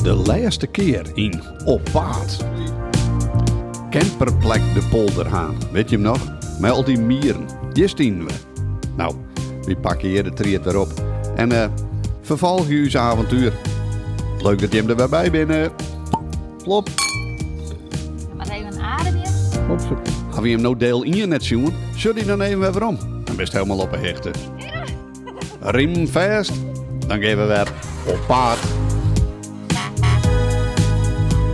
De lêste kear yn Op Paad. Camperplek De Polderhaan, wit jim noch? Mei al dy mieren. Hjir stienen we. No, wy pakke hjir de tried wer op en uh, ferfolgje ús avontuer. Leuk dat jim der wer by binne. Plop. Mar even ademje. Hawwe jim no diel 1 net sjoen? Sjoch dy dan even wer werom. Dan bist helemaal op 'e hichte. Riemen fêst, dan gean we wer op paad.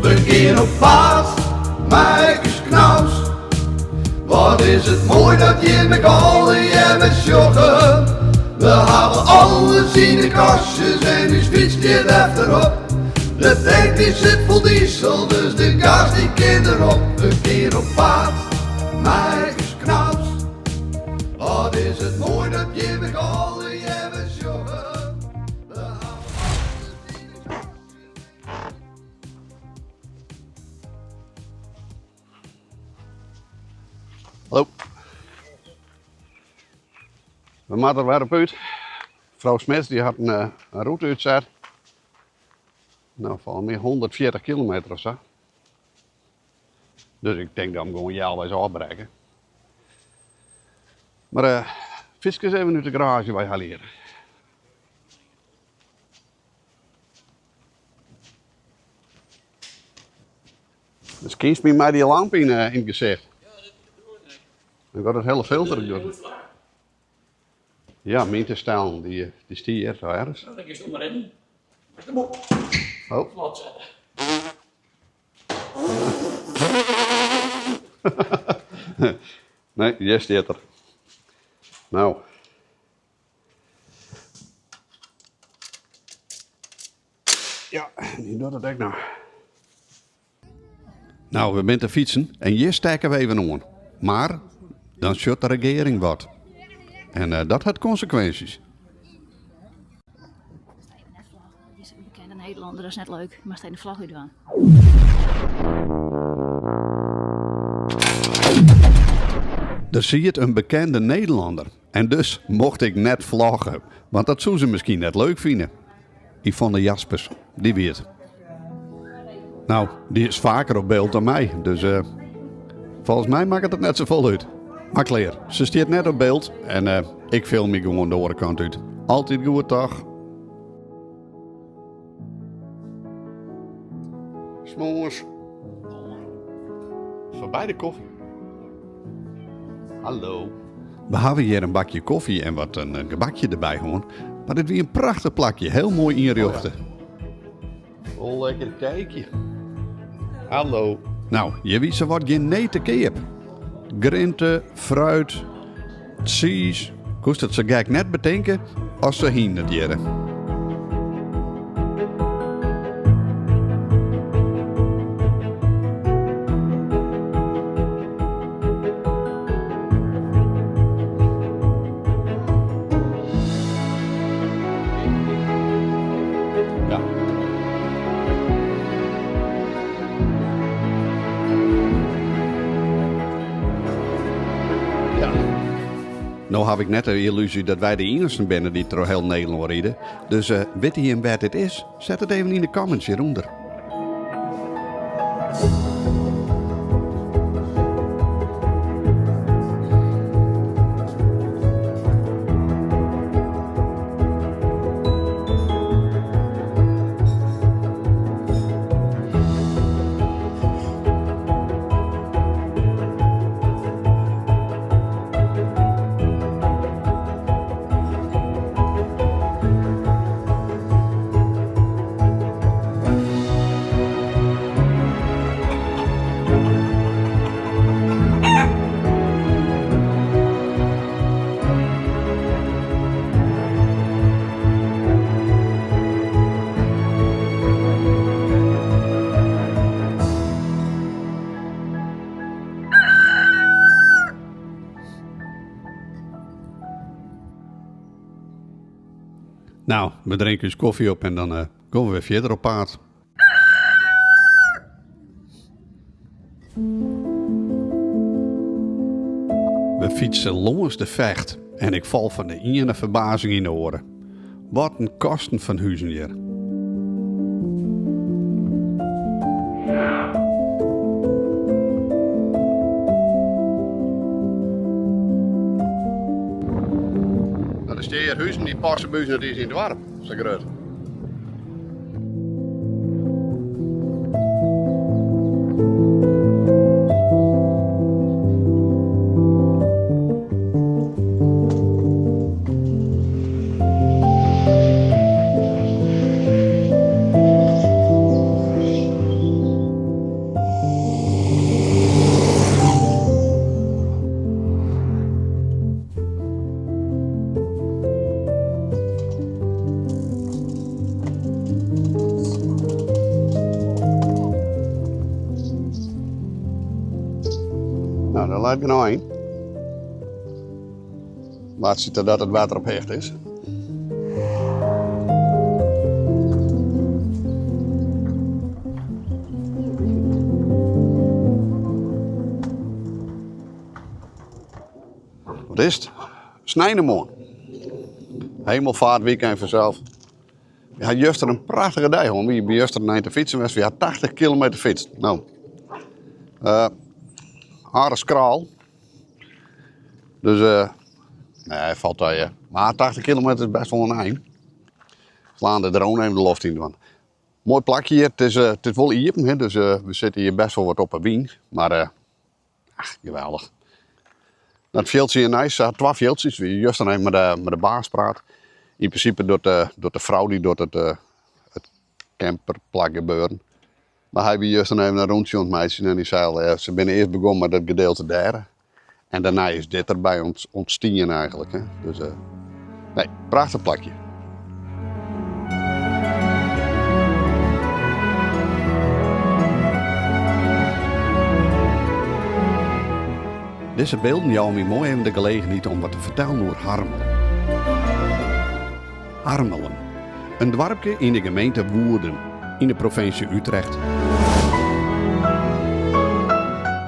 We gean op paad mei ús knaus. Wat is it moai dat jim ek allegear sjogge. We hawwe alles yn de kastjes en ús fyts stiet efterop. De tank dy sit fol diesel, dus de gas dy kin derop. We gean op paad mei ús knaus. Wat is it moai dat jim ek allegear sjogge. We hawwe alles yn de kastjes. Hallo. We moatte der wer op út. Frou Smits dy hat in, eh, in rûte útset. No, folgens my 140 kilometer of sa. Dus ik tink dat we 'm gewoan healweis ôfbrekke. Mar uh, fytskes even út de garaazje wei helje. Dus kinst my mei dy lamp yn, eh, yn it gesicht. Dan gaat it hiele filter door. Ja, myn te stellen, dy, dy stie hjir toch ergens. Dan kinst mar rinnen. De boek. Oh. Vlot zetten. Nee, hjir stiet er. No. Ja, dy docht it ek noch. No, we binne te fytsen en hjir stekke we even oan. Mar dan sjocht de regearing wat. En uh, dat hat konsekwinsjes. Is in bekende Nederlander, dat is net leuk. Moatst even de vlog útdwaan. Der siet in bekende Nederlander en dus mocht ik net vlogge, want dat soe se miskien net leuk fine. Yvonne Jaspers, dy wie it. No, dy is faker op byld dan my, dus uh, folgens my makket it net safolle út. Mar klear, se stiet net op byld en uh, ik film my gewoan de oare kant út. Altyd goed, toch? Smoors. Foarby de kofje. Hallo. We hawwe hjir in bakje kofje en wat in gebakje derby hân. Mar dit wie in prachtich plakje, hiel moai ynrjochte. Oh, lekker kijkje. Hallo. No, hjir wie sawat gjin nee te keap. Grinte, fruit, tsiis. Koest it sa gek net betinke as se hiene it hjirre. Ja. Ja. No haw ik net de yllúzje dat wy de iennichsten binne dy't troch hiel Nederlân ride. Dus uh, witte jim wêr't dit is? Set it even yn de comments hjirûnder. No, we drinke ús kofje op en dan uh, gean we wer fierder op paad. We fytse lâns de Fecht en ik fal fan de iene ferbazing yn de oare. Wat in kasten fan huzen hjir. Der stean hjir huzen dy passe by ús net iens yn it doarp, sa grut. Nou, dêr leit genôch yn. Wachtsje totdat it wetter op hichte is. Wat is it? Sneinemoarn. Hemelvaartweekend fansels. We ha juster in prachtige dei hân. Wy binne juster nei te fytsen west. We ha 80 kilometer fytst. No, uh, aardich skraal. Dus uh, nee, falt uh, mar 80 kilometer is best wol in ein. Slaan de drone even de loft yn dwaan. Moai plakje hjir. It is wol iepen, hè, dus we sitte hjir best wol wat op 'e wyn. Mar uh, ach, geweldich. Dat fjildsje hjir neist, se hat twa fjildsjes. We juster even mei de baas praat. Yn prinsipe docht de frou dy docht it camperplak gebeuren. Mar hy wie juster even in rûntsje oan it meitsjen en hy sei al, se binne earst begûn mei dat gedeelte dêr. En dêrnei is dit derby ûntstien eigentlik. Hè. Dus nee, prachtich plakje. Dizze bylden jouwe my moai even de gelegenheid om wat te fertellen oer Harmelen. Harmelen, in doarpke yn de gemeente Woerden, yn de provinsje Utrecht.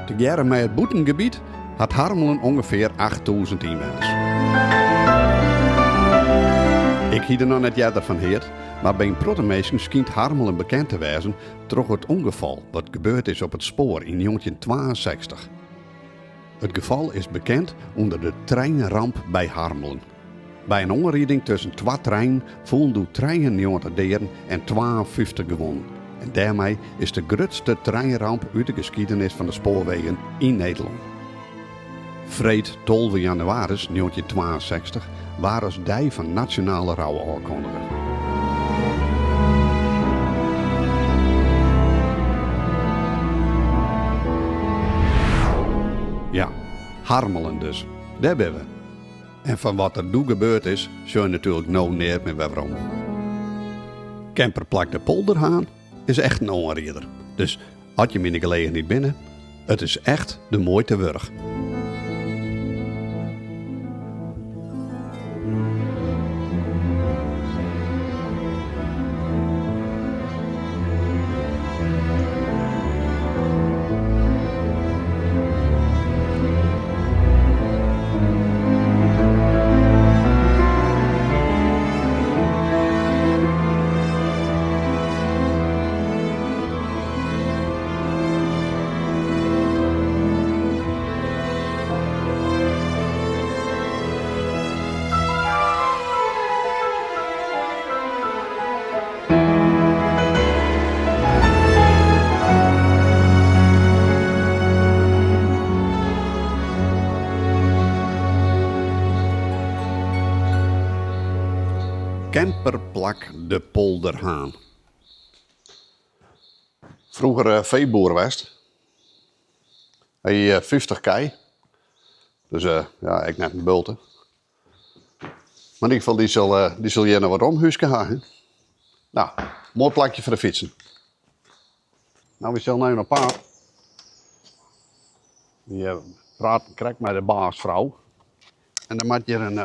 Tegearre mei it bûtengebiet hat Harmelen ûngefear 8000 ynwenners. Ik hie der noch net earder fan heard, mar by in protte minsken skynt Harmelen bekend te wêzen troch it ûngefal wat gebeurd is op it spoar yn 1962. It gefal is bekend ûnder de treinramp by Harmelen. By in oanriding tusken twa treinen foelen doe 93 deaden en 52 gewonden. En dêrmei is de grutste treinramp út de geskiedenis fan de spoarwegen yn Nederlân. Freed 12 jannewaris 1962 waard as dei fan nasjonale rou ôfkondige. Ja, Harmelen dus. Dêr binne we. En fan wat der doe gebeurd is, sjogge je natuerlik no neat mear wer werom. Camperplak De Polderhaan is echt in oanrieder. Dus as jim yn de gelegenheid binne, it is echt de muoite wurdich. Camperplak De Polderhaan. Froeger feeboer west. Hy hie 50 kij. Dus ja, ek net in bulte. Mar yn ieder gefal, dy sil, dy sil hjir noch wat omhúske ha. Hè? Nou, moai plakje foar de fytsen. Nou, we sille no op paad. We praten krekt mei de baasfrou. En der moat hjir in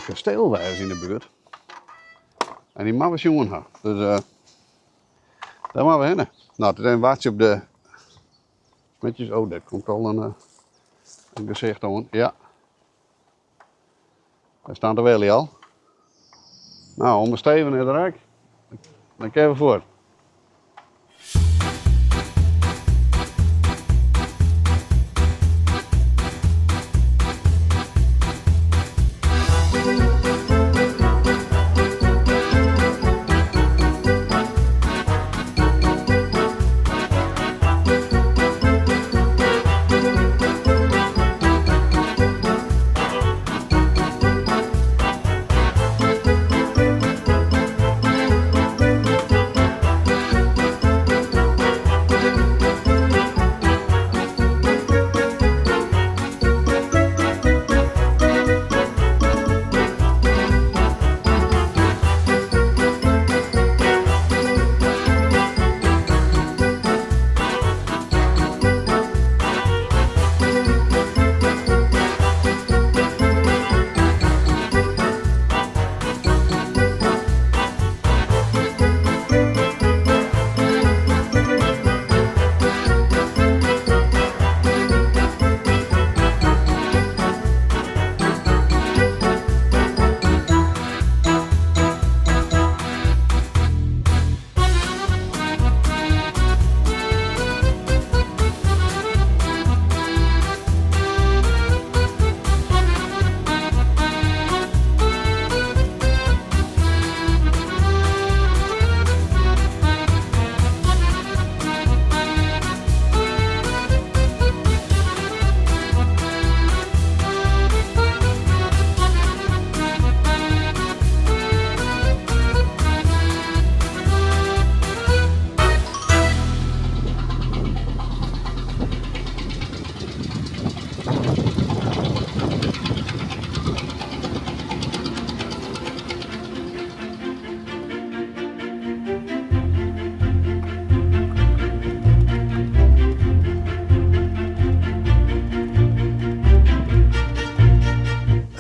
kasteel wêze yn de buert. En dy moatte we sjoen ha. Dus dêr moatte we hinne. Nou, it is even wachtsje op de Netjes, oh, dêr komt al in gesicht oan. Ja. Dêr staat de Willy al. Nou, ome Steven is der ek. Dan kinne we fuort.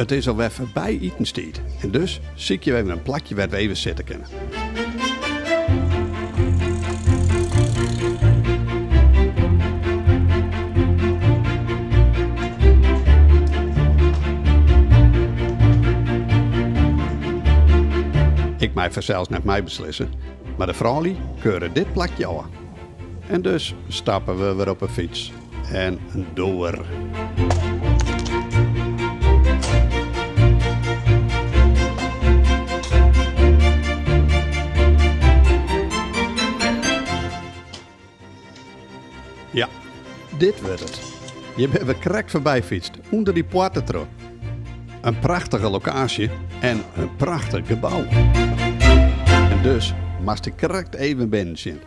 It is alwer foarby itenstiid en dus sykje we even in plakje wêr't we even sitte kinne. Ik mei fansels net meibeslisse, mar de froulju keure dit plakje ôf. En dus stappe we wer op 'e fyts en doar. Ja, dit wurdt it. Hjir binne we krekt foarby fytst, ûnder dy poarte troch. In prachtige lokaasje en in prachtich gebou. En dus moast ik krekt even binnen sjen.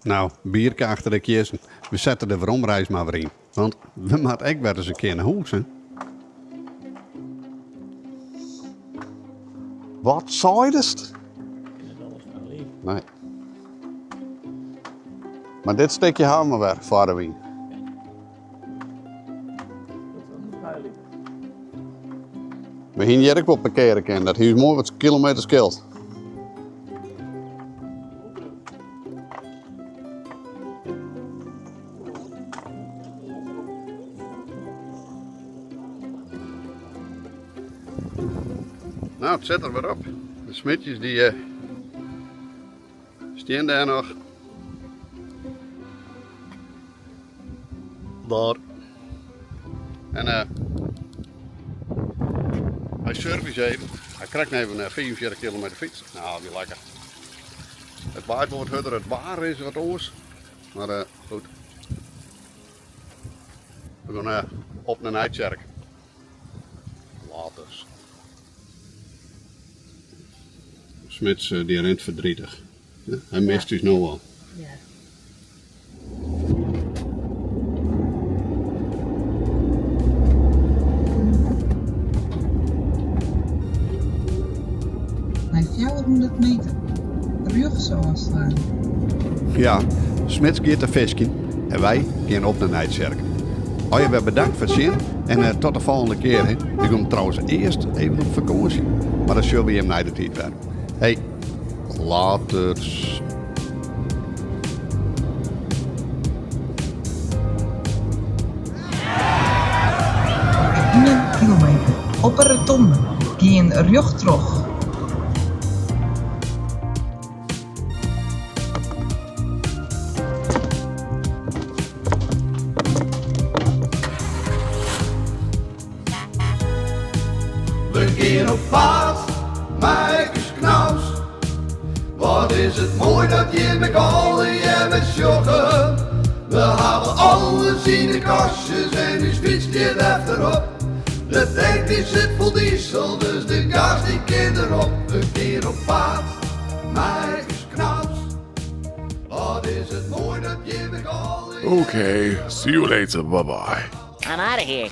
No, bierke achter de kjizzen. We sette de weromreis mar wer yn. Want we moatte ek wer ris in kear nei hûs, hè? Wat seidest? Nee. Mar dit stikje hawwe we wer foar de wyn. We hiene hjir ek wol parkeare kinnen, dat hie ús moai wat kilometer skeeld. No, it sit der wer op. De smidjes dy eh, stean dêr noch. Daar. En uh, hy service even. Hy krekt even 45 kilometer fyts. Nou, wie lekker. It waait wol wat hurder, it waar is wat oars. Mar uh, goed. We gaan uh, op naar Nijtsjerk. Later. Smits uh, die rint verdrietig. Hy mist ús no al. Ja. Nei 400 meter rjochts ôfslaan. Ja, Smits giet te fiskjen en wy gean op nei Nijtsjerk. Allegear wer bedankt foar it sjen en eh, tot de folgjende kear. Hè. Ik kom trouwens earst even op fakânsje, mar dan sjogge we jim nei de tiid wer. Hey, laters. Ien kilometer op 'e rotonde gean rjochttroch. We gean op paad mei ús knaus. Wat is it moai dat jim ek allegear sjogge. We hawwe alles yn de kastjes en ús fyts stiet efterop. De tank dy sit fol diesel, dus de gas dy kin derop. We gean op paad. Mei ús knaus. Wat is it moai dat jim ik al. Okay, see you later. Bye bye. I'm out of here.